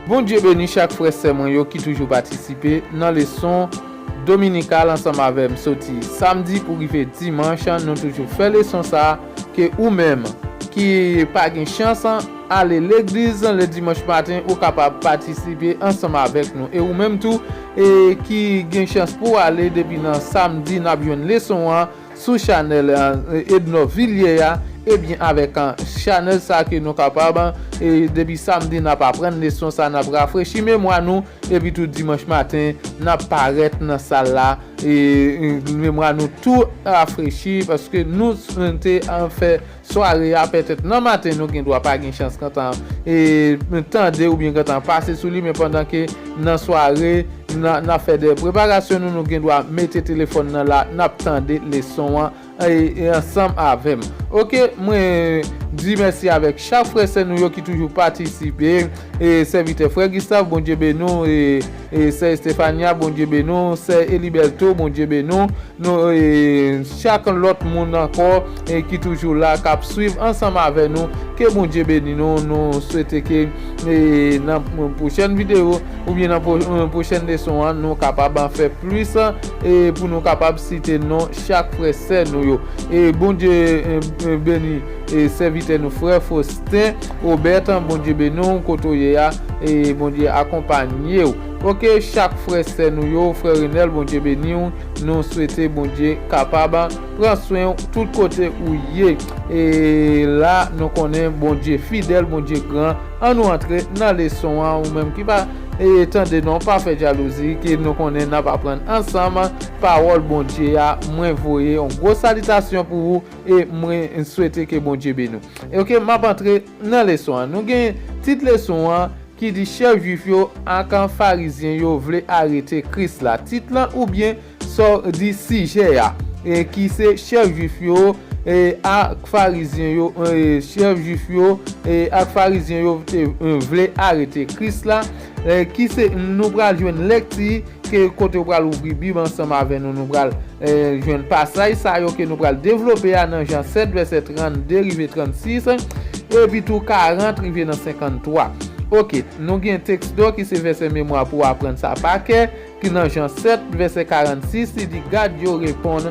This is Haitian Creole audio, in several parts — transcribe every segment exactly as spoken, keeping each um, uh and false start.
Bondye beni chak frè sè mwen yo ki toujou patisipe nan leson dominikal ansanm avè m soti samdi pou rive dimanch. Nou toujou fè leson sa a, ke ou menm ki pa gen chans ale legliz le dimanch maten, ou kapab patisipe ansanm avèk nou. E ou menm tou, e ki gen chans pou ale depi nan samdi, n ap jwenn leson an sou chanèl, e, Ednor Villiers a, ebyen, avèk, e, chanèl sa ke nou kapab, e, depi samdi, n ap aprann leson sa, n ap rafrechi memwa nou, epi tou dimanch maten, n ap parèt nan sal la, e, e, memwa nou tou rafrechi, paske nou, e, te, e, fè sware a, petèt nan maten, nou gen dwa pa gen chans gentan, e, tande oubyen gentan pase sou li, men pandan ke nan sware, n a, n ap fè de preparasyon nou, nou gen dwa mete telefòn nan la, n ap tande leson an, e, e ansanm avè m. Oke, mwen di mèsi avèk chak frè sè nou yo ki toujou patisipe. E sèvitè frè Gustave, Bondye beni w. E, e sè Estefania, Bondye beni w. Sè Eliberto, Bondye beni w. Nou, e, chak lòt moun ankò, e, ki toujou la, k ap swiv ansanm avè nou. Ke Bondye beni nou. Nou swete ke, e, nan pwochèn videyo oubyen nan pwo-, e, pwochèn leson an, nou kapab fè plis, e, pou nou kapab site non chak frè sè nou yo. E Bondye, e, e, beni, e, sèvitè nou, frè Faustin Obert, Bondye beni w, kote w ye a, e Bondye akonpanye w. Oke, chak frè sè nou yo, frè Renel, Bondye beni w. Nou swete Bondye kapab pran swen w tout kote ou ye. E la, nou konnen Bondye fidèl, Bondye gran. Ann nou antre nan leson an, ou menm ki pa, e, tande non, pa fè jalouzi, ke nou konnen n ap aprann ansanm pawòl Bondye a. Mwen voye yon gwo salitasyon pou ou, e mwen swete ke Bondye beni w. E oke, m ap antre nan leson an. Nou gen tit leson an ki di chèf jwif yo ak farizyen yo vle arete Kris la. Tit lan oubyen sa w di sijè a, e ki se chèf jwif yo, e ak farizyen yo, e chèf jwif yo, e ak farizyen yo te, e, vle arete Kris la, e ki se, nou pral jwenn lèkti ke kote w pral ouvri Bib ansanm avè nou, nou pral, e, jwenn pasaj sa yo ke nou pral devlope a nan Jan sèt, vèsè trannde rive trannsis, epi tou karant rive nan senkanntwa. Oke, nou gen teksto ki se vèsè memwa pou aprann sa pa kè, ki nan Jan sèt, vèsè karannsis, li di, gad yo reponn,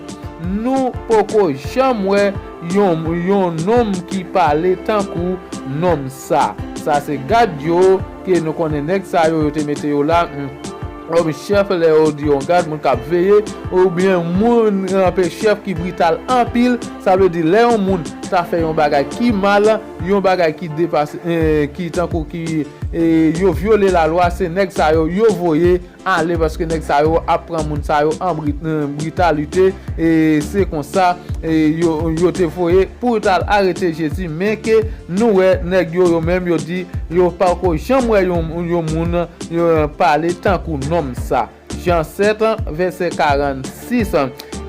nou poko janm wè yon, yon nonm ki pale tankou nonm sa. Sa se gad yo, ke nou konnen nèg sa yo, yo te mete yo la, mm, kòm chèf, lè yo di yon gad, moun k ap veye, oubyen moun, anpe chèf ki brital anpil, sa vle di lè yon moun ta fè yon bagay ki mal, yon bagay ki depase, eh, ki tankou ki, eh, yo vyole lalwa, se nèg sa yo, yo voye ale, paske nèg sa yo ap pran moun sa yo an brit-, eh, britalite, e se konsa, e yo, yo te voye pou yo t al arete Jezi, men ke nou wè nèg yo, yo menm, yo di yo pako janm wè yon, yon moun, yo pale tankou nonm sa. Jan sèt, vèsè karannsis.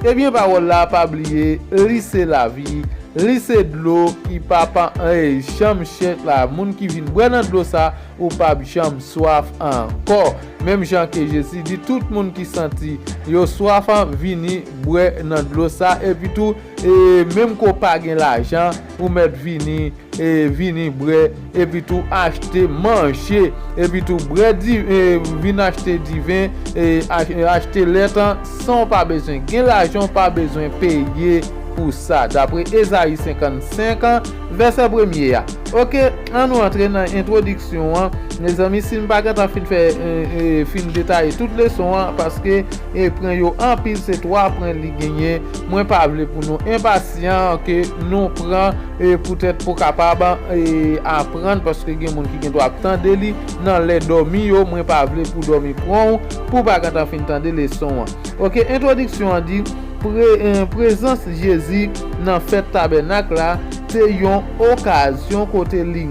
Ebyen, pawòl la, pa bliye, li se lavi, li se dlo ki pa, pa, eh, janm chèch la. Moun ki vin bwè nan dlo sa, ou p ap janm swaf ankò. Menm jan ke Jezi di, tout moun ki santi yo swaf, vini bwè nan dlo sa. Epi tou, e menm ke w pa gen lajan, ou mèt vini, e vini bwè, epi tou achte manje, epi tou bwè di-, e vin achte diven, e ach-, e achte lèt, san w pa bezwen gen lajan, w pa bezwen peye pou sa, dapre Ezayi senkannsenk, vèsè premye a. Oke, ann nou antre nan entwodiksyon an. Mezanmi, si m pa gentan fin fè, e, e, fin detaye tout leson an, paske, e, pwen yo anpil, se twa pwen li genyen. Mwen pa vle pou nou enpasyan, ke nou pran, e, poutèt pou kapab, e, aprann, paske gen moun ki gen dwa ap tande li nan lè dòmi yo. Mwen pa vle pou dòmi pran w, pou w pa gentan fin tande leson an. Oke, entwodiksyon an di, pre-, eh, prezans Jezi nan fèt Tabènak la te yon okazyon kote li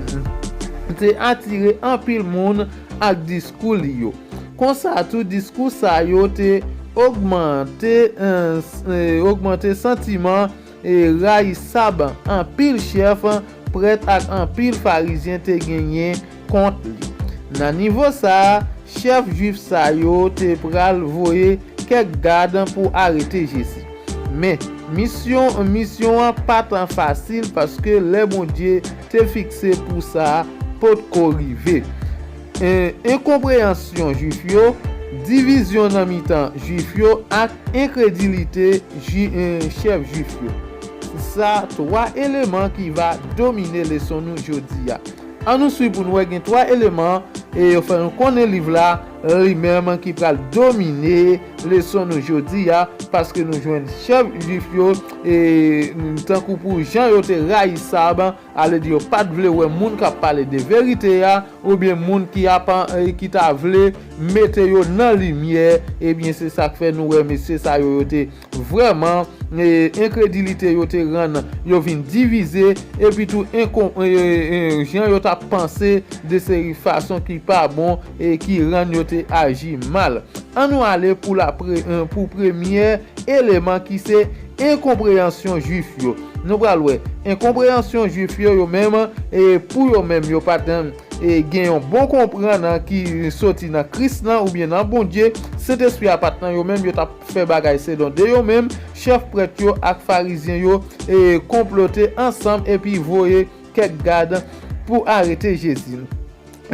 te atire anpil moun ak diskou li yo. Konsa tou, diskou sa yo te ogmante, eh, s-, eh, ogmante santiman, eh, rayisab anpil chèf prèt ak anpil farizyen te genyen kont li. Nan nivo sa a, chèf jwif sa yo te pral voye kèk gad pou arete Jezi. Men, misyon, misyon an pa t fasil, paske lè Bondye te fikse pou sa a potko rive. e, enkonpreyansyon Jwif yo, divizyon nan mitan Jwif yo ak enkredilite Jwi- e, chèf Jwif yo. Sa twa eleman ki va domine leson nou jodi a. An nou swiv pou n wè gen twa eleman e yo fè nou konnen liv la li menm ki pral domine leson nou jodi a, paske nou jwenn chèf Jwif yo e tankou pou jan yo te rayisab, ale di yo pa t vle wè moun k ap pale de verite a, oubyen moun ki ap e ki ta vle mete yo nan limyè. Ebyen se sa k fè nou wè mesye sa yo yo te vrèman e enkredilite yo te rann yo vin divize, epi tou enkon- e, e, jan yo t ap panse de seri fason ki pa bon e ki rann yo te aji mal. An nou ale pou la pre- e, pou premyè eleman ki se enkonpreyansyon Jwif yo. Nou pral wè enkonpreyansyon Jwif yo yo menm e pou yo menm yo pa t e gen yon bon konprann ki soti nan Kris lan oubyen nan Bondye. Sentespri a pa t nan yo menm, yo t ap fè bagay selon de yo menm. Chèf prèt yo ak Farizyen yo e konplote ansanm epi voye kèk gad pou arete Jezi.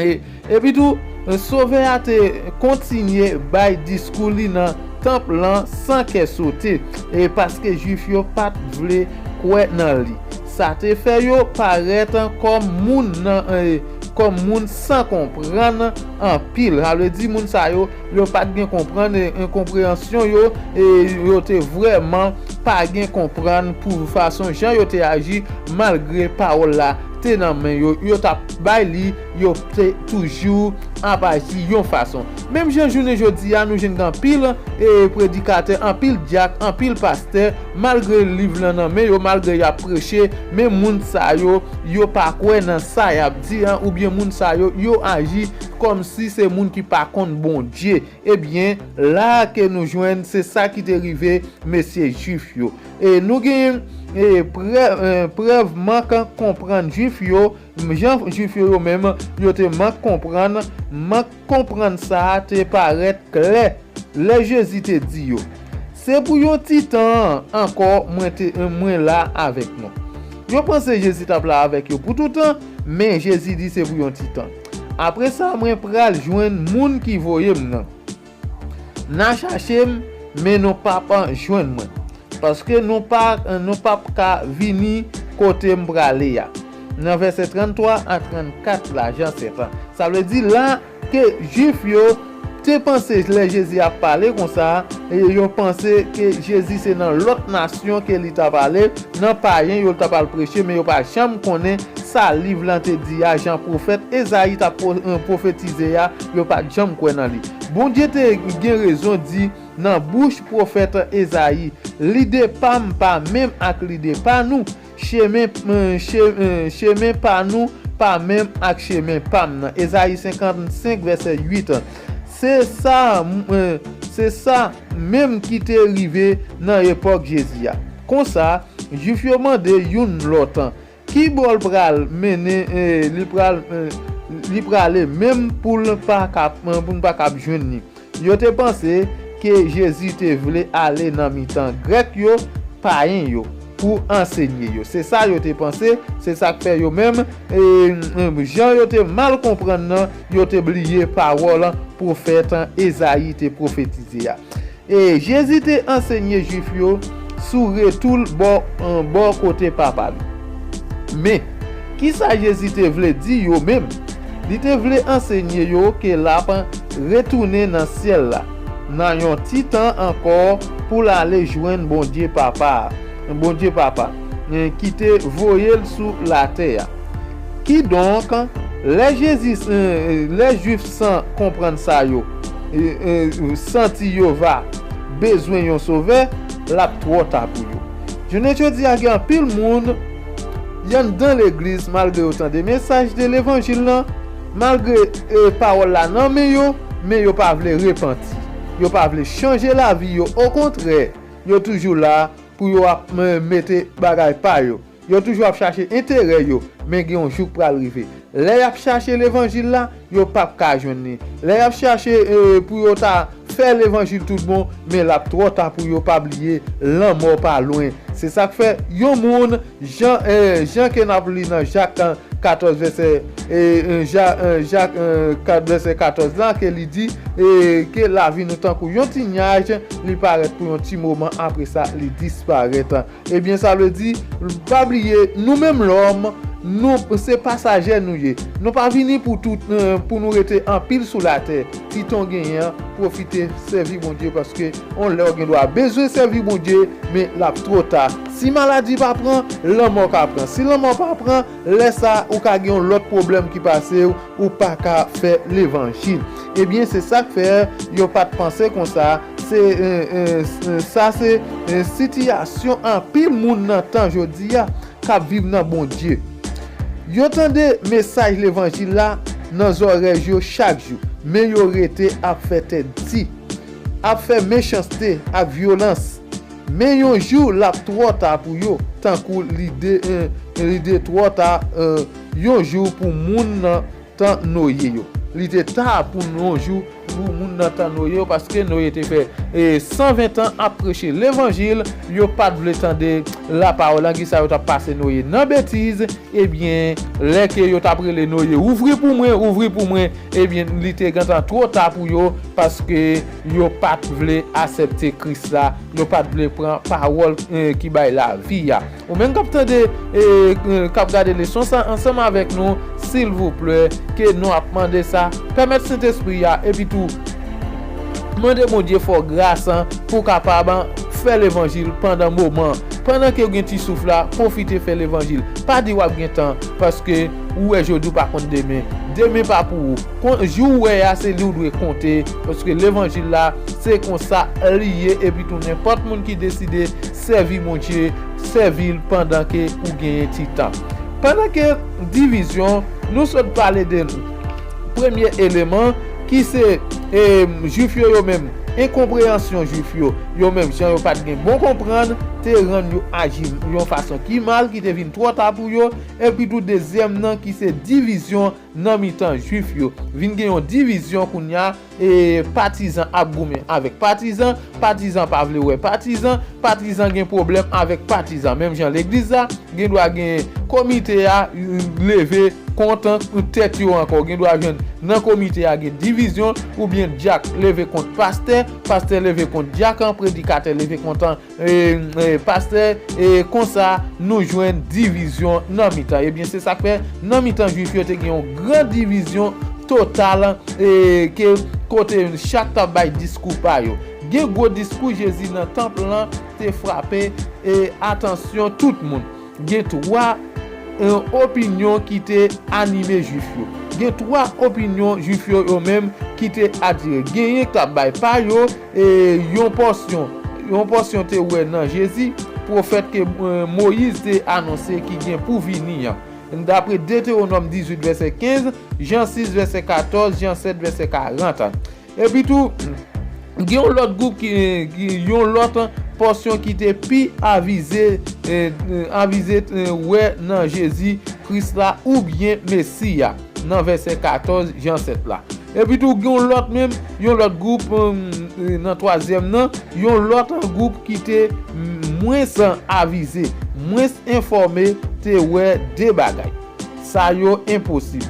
E, epi tou, Sovè a te kontinye bay diskou li nan tanp lan san kè sote, e paske Jwif yo pa t vle kwè nan li. Sa te fè yo parèt kòm moun nan, e, kòm moun san konprann anpil. Sa vle di moun sa yo, yo pa t gen konprann e, e konpreyansyon yo, e yo te vrèman pa gen konprann pou fason jan yo te aji malgre pawòl la te nan men yo, yo t ap bay li, yo te toujou ap aji yon fason. Menm jan jounen jodi a, nou jwenn gen anpil e predikatè, anpil dyak, anpil pastè, malgre liv lan nan men yo, malgre y ap preche, men moun sa yo, yo pa kwè nan sa y ap di an, oubyen moun sa yo, yo aji kòmsi se moun ki pa konn Bondye. Ebyen, la ke nou jwenn, se sa ki te rive mesye Jwif yo. E nou gen e, prè- e, prèv mank konprann Jwif yo, jan Jwif yo yo menm, yo te mank konprann, mank konprann sa a te parèt klè lè Jezi te di yo, "Se pou yon ti tan ankò mwen, te, mwen la avèk nou." Yo panse Jezi t ap la avèk yo pou toutan, men Jezi di se pou yon ti tan. Apre sa, mwen pral jwenn moun ki voye m nan. N a chache m, men nou p ap jwenn mwen. Paske nou pa, nou p ap ka vini kote m prale a. Nan vèsè tranntwa a trannkat la, Jan sèt an. Sa vle di la ke Jwif yo te panse lè Jezi ap pale konsa, e yo panse ke Jezi se nan lòt nasyon ke li t ap ale, nan payen yo l t ap al preche, men yo pa janm konnen sa liv lan te di a, jan pwofèt Ezayi t ap pwo- pwofetize a, yo pa t janm kwè nan li. Bondye te gen rezon di nan bouch pwofèt Ezayi, "Lide pa m pa menm ak lide pa nou, chemen, eh, che- eh, chemen pa nou pa menm ak chemen pa m nan." Ezayi senkannsenk, vèsè uit. Se sa, eh, se sa menm ki te rive nan epòk Jezi a. Konsa, Jwif yo mande youn lòt, "Ki bò l pral mennen, eh, li pral, eh, li prale menm pou l pa kap, eh, pou n pa kap jwenn li?" Yo te panse ke Jezi te vle ale nan mitan Grèk yo, payen yo, pou ansenye yo. Se sa yo te panse, se sa k fè yo menm, eh, eh, jan yo te mal konprann nan, yo te bliye pawòl pwofèt Ezayi te pwofetize a. E Jezi te ansenye Jwif yo sou retou l bò, bò kote Papa l. Men, kisa Jezi te vle di yo menm? Li te vle ansenye yo ke l ap retounen nan syèl la, nan yon ti tan ankò pou l ale jwenn Bondye Papa a, Bondye Papa, eh, ki te voye l sou latè a. Kidonk, lè Jezi, eh, lè Jwif san konprann sa yo, eh, eh, santi yo va bezwen yon sovè, l ap twò ta pou yo. Jounen jodi a, gen anpil moun, y anndan legliz, malgre yo tande mesaj de levanjil lan, malgre, eh, pawòl la nan men yo, men yo pa vle repanti. Yo pa vle chanje lavi yo. Okontrè, yo toujou la pou yo ap, eh, mete bagay pa yo. Yo toujou ap chache enterè yo, men gen yon jou k pral rive. Lè y ap chache levanjil la, yo p ap ka jwenn li. Lè y ap chache, eh, pou yo ta fè levanjil tout bon, men l ap twò ta pou yo. Pa bliye, lanmò pa lwen. Se sa k fè yon moun, jan, eh, jan ke n ap li nan Jak, eh, katòz vèsè, eh, eh, Ja-, eh, Jak, eh, kat vèsè katòz la, ke li di, eh, ke lavi nou tankou yon ti nyaj, li parèt pou yon ti moman, apre sa, li disparèt. Ebyen, sa vle di, pa bliye, nou menm lòm, nou, se pasajè nou ye. Nou pa vini pou tout, eh, pou nou rete anpil sou latè. Ti tan w genyen an, pwofite sèvi Bondye, paske yon lè w gen dwa bezwen sèvi Bondye, men l ap twò ta. Si maladi pa pran, lanmò ka pran. Si lanmò pa pran, lè sa a, ou ka gen yon lòt pwoblèm ki pase w, ou pa ka fè levanjil. Ebyen, se sa k fè yo pa t panse konsa. Se, eh, eh, eh, sa se, eh, sitiyasyon anpil moun nan tan jodi a k ap viv nan Bondye. Yo tande mesaj levanjil la nan zòrèy yo chak jou, men yo rete ap fè tèt di, ap fè mechanste ak vyolans. Men yon jou l ap twò ta pou yo, tankou li de, eh, li de twò ta, eh, yon jou pou moun nan tan Noye yo. Li te ta pou yon jou pou moun nan tan Noye yo, paske Noye te fè, eh, san ven tan ap preche levanjil, yo pa t vle tande lapawòl. Anki sa yo t ap pase Noye nan betiz, ebyen, lè ke yo t ap rele Noye, "Ouvri pou mwen, ouvri pou mwen," ebyen, li te gentan twò ta pou yo, paske yo pa t vle aksepte Kris la, yo pa t vle pran pawòl, eh, ki bay lavi a. Ou menm k ap tande, eh, eh, k ap gade leson sa ansanm avèk nou, silvouplè, ke nou ap mande sa, pèmèt Sentespri a, epi tou, mande Bondye fè w gras an pou w kapab fè levanjil pandan moman. Pandan ke w gen ti souf la, pwofite fè levanjil. Pa di w ap gen tan, paske ou wè jodi w pa konn demen. Demen pa pou ou. Kon, jou w wè a, se li w dwe konte, paske levanjil la, se konsa li ye, epi tou nenpòt moun ki deside sèvi Bondye, sèvi l pandan ke ou genyen ti tan. Pandan ke divizyon, nou sot pale de premye eleman, ki se, eh, Jwif yo, yo menm, enkonpreyansyon Jwif yo, yo menm, jan yo pa t gen bon konprann, te rann yo aji yon fason ki mal, ki te vin twò ta pou yo, epi tou dezyèm nan, ki se divizyon nan mitan Jwif yo. Vin gen yon divizyon kounye a, e patizan ap goumen avèk patizan, patizan pa vle wè patizan, patizan gen pwoblèm avèk patizan. Menm jan legliz la, gen dwa gen komite a, leve kont tèt yo ankò. Gen dwa jwenn nan komite a gen divizyon, oubyen dyak leve kont pastè, pastè leve kont dyak an, predikatè leve kont an, e, e, pastè, e konsa nou jwenn divizyon nan mitan. Ebyen, se sa k fè nan mitan Jwif yo te gen yon gran divizyon total, e, ke kote chak t ap bay diskou pa yo. Gen gwo diskou Jezi nan tanp lan te frape, e, atansyon tout moun. Gen twa, e, opinyon ki te anime Jwif yo. Gen twa opinyon Jwif yo, yo menm ki te atire. Genyen k t ap bay pa yo, e, yon pòsyon, yon pòsyon te wè nan Jezi, pwofèt ke, e, Moyiz te anonse ki gen pou vini an. Dapre Detewonòm dizuit vèsè kenz, Jan sis vèsè katòz, Jan sèt vèsè karant. Epi tou, gen yon lòt gwoup ki, ki, yon lòt pòsyon ki te pi avize, e, e, avize, e, wè nan Jezi Kris la oubyen Mesi a, nan vèsè katòz Jan sèt la. Epi tou, gen yon lòt menm, yon lòt gwoup, e, nan twazyèm nan, yon lòt gwoup ki te mwens avize, mwens enfòme, te wè de bagay. Sa yo enposib,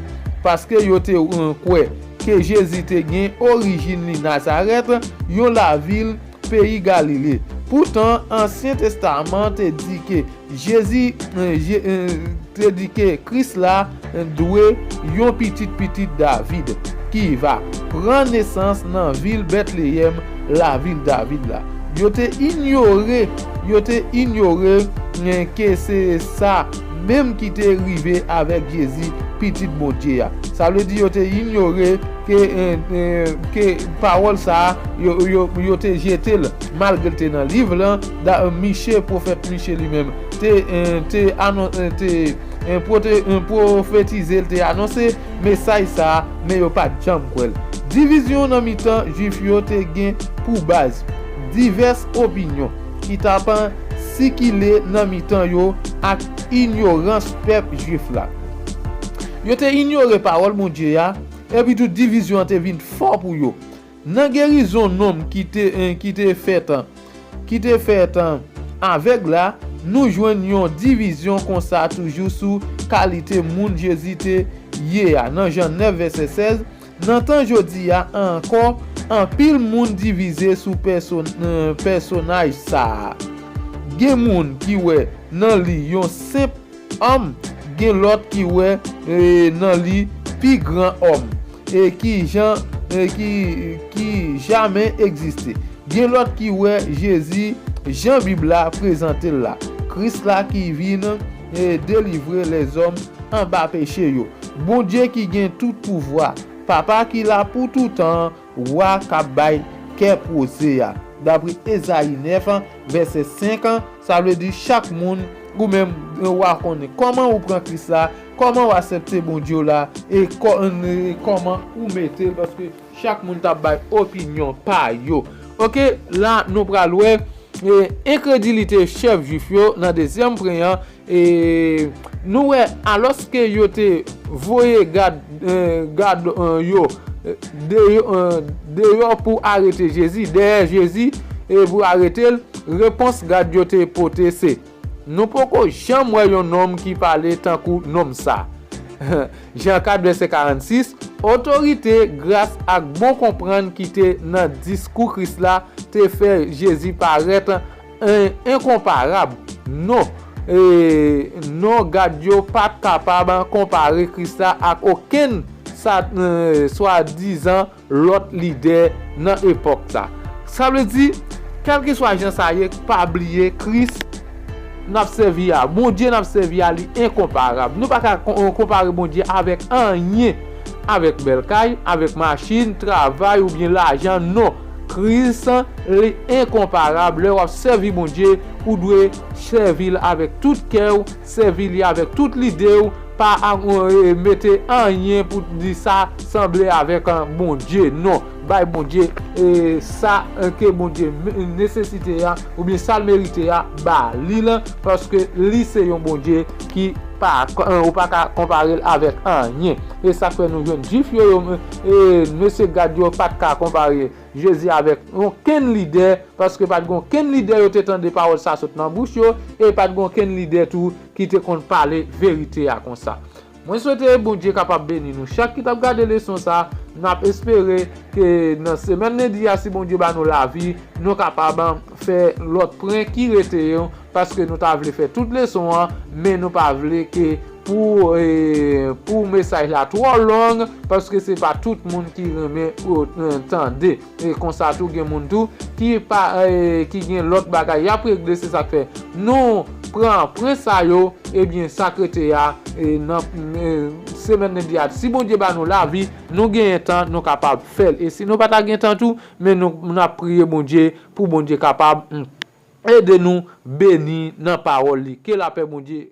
paske yo te, e, kwè ke Jezi te gen orijin li Nazarèt, yon lavil peyi Galile. Poutan, Ansyen Testaman te di ke Jezi, e, Je-, e, te di ke Kris la, e, dwe yon pitit pitit David, ki va pran nesans nan vil Betleyèm, lavil David la. Yo te inyore, yo te inyore, e, ke se sa menm ki te rive avèk Jezi, pitit Bondye a. Sa vle di yo te inyore ke, e, e, ke pawòl sa a, yo, yo, yo te jete l, malgre l te nan liv lan, da, Miche, pwofèt Miche li menm, te, e, te anon-, e, te, e, pwote-, e, pwofetize l, te anonse mesaj sa a, men yo pa t janm kwè l. Divizyon nan mitan Jwif yo te gen pou baz divès opinyon ki t ap sikile nan mitan yo ak inyorans pèp Jwif la. Yo te inyore pawòl Bondye a, epi tou divizyon an te vin fò pou yo. Nan gerizon nonm ki te, eh, ki te fèt, ki te fèt avèg la, nou jwenn yon divizyon konsa toujou sou kalite moun Jezi te ye a. Nan Jan nèf vèsè sèz, nan tan jodi a ankò, anpil moun divize sou pèsonaj sa a. Gen moun ki wè nan li yon senp òm, gen lòt ki wè nan li pi gran òm e ki jan e ki ki jamè egziste. Gen lòt ki wè Jezi jan Bib la prezante l la, Kris la ki vin e delivre lèzòm anba peche yo. Bondye ki gen tout pouvwa, Papa ki la pou toutan, Wa k ap bay kè poze a. Dapre Ezayi nèf, vèsè senk, sa vle di chak moun, ou menm, w a konnen kòman ou pran Kris la, kòman w aksepte Bondye w la, e kò- e kòman ou mete l, paske chak moun t ap bay opinyon pa yo. Oke, la nou pral wè e enkredilite chèf jwif yo nan dezyèm pwen an, e nou wè, alòske yo te voye gad, e, gad e, yo e, deyò, e, deyò pou arete Jezi, dèyè Jezi, e pou arete l, repons gad yo te pote se, nou poko janm wè yon nonm ki pale tankou nonm sa. Jan kat vèsè karannsis, otorite, gras ak bon konprann ki te nan diskou Kris la te fè Jezi parèt en- enkonparab. Non, e, non, gad yo pa t kapab konpare Kris la ak okenn sa- e, swadizan lòt lidè nan epòk sa. Sa vle di, kèlkeswa jan sa ye, pa bliye Kris n ap sèvi a, Bondye n ap sèvi a, li enkonparab. Nou pa ka kon- konpare Bondye avèk anyen, avèk bèl kay, avèk machin, travay oubyen lajan, non. Kris, li enkonparab. Lè w ap sèvi Bondye, ou dwe sèvi l avèk tout kè w, sèvi li avèk tout lide w, pa a- e, mete anyen pou di sa sanble avèk, e, Bondye. Non, bay Bondye, e, sa, e, ke Bondye me- nesesite a, oubyen sa l merite a, ba li l, paske li se yon Bondye ki pa, e, ou pa ka konpare l avèk anyen. E sa k fè nou jwenn Jwif yo, yo, e, mesye gad yo pa t ka konpare Jezi avèk okenn lidè, paske pa t gen okenn lidè yo te tande pawòl sa sot nan bouch yo, e pa t gen okenn lidè tou ki te konn pale verite a konsa. Mwen swete Bondye kapab beni nou chak ki t ap gade leson sa. N ap espere ke nan semèn lendi a, si Bondye ba nou lavi, nou kapab fè lòt pwen ki rete yo, paske nou ta vle fè tout leson an, men nou pa vle ke pou, e, pou mesaj la twò long, paske se pa tout moun ki renmen, e, tande. E konsa tou, gen moun tou ki pa, e, ki gen lòt bagay y ap regle, se sa k fè nou pran pwen sa yo, ebyen, sa k rete a, e, nan, e, semèn lendi a, si Bondye ba nou lavi, nou genyen tan, nou kapab fè l. E si nou pa ta gen tan tou, men nou, n ap priye Bondye pou Bondye kapab, mm, ede nou, beni nan pawòl li. Ke lapè Bondye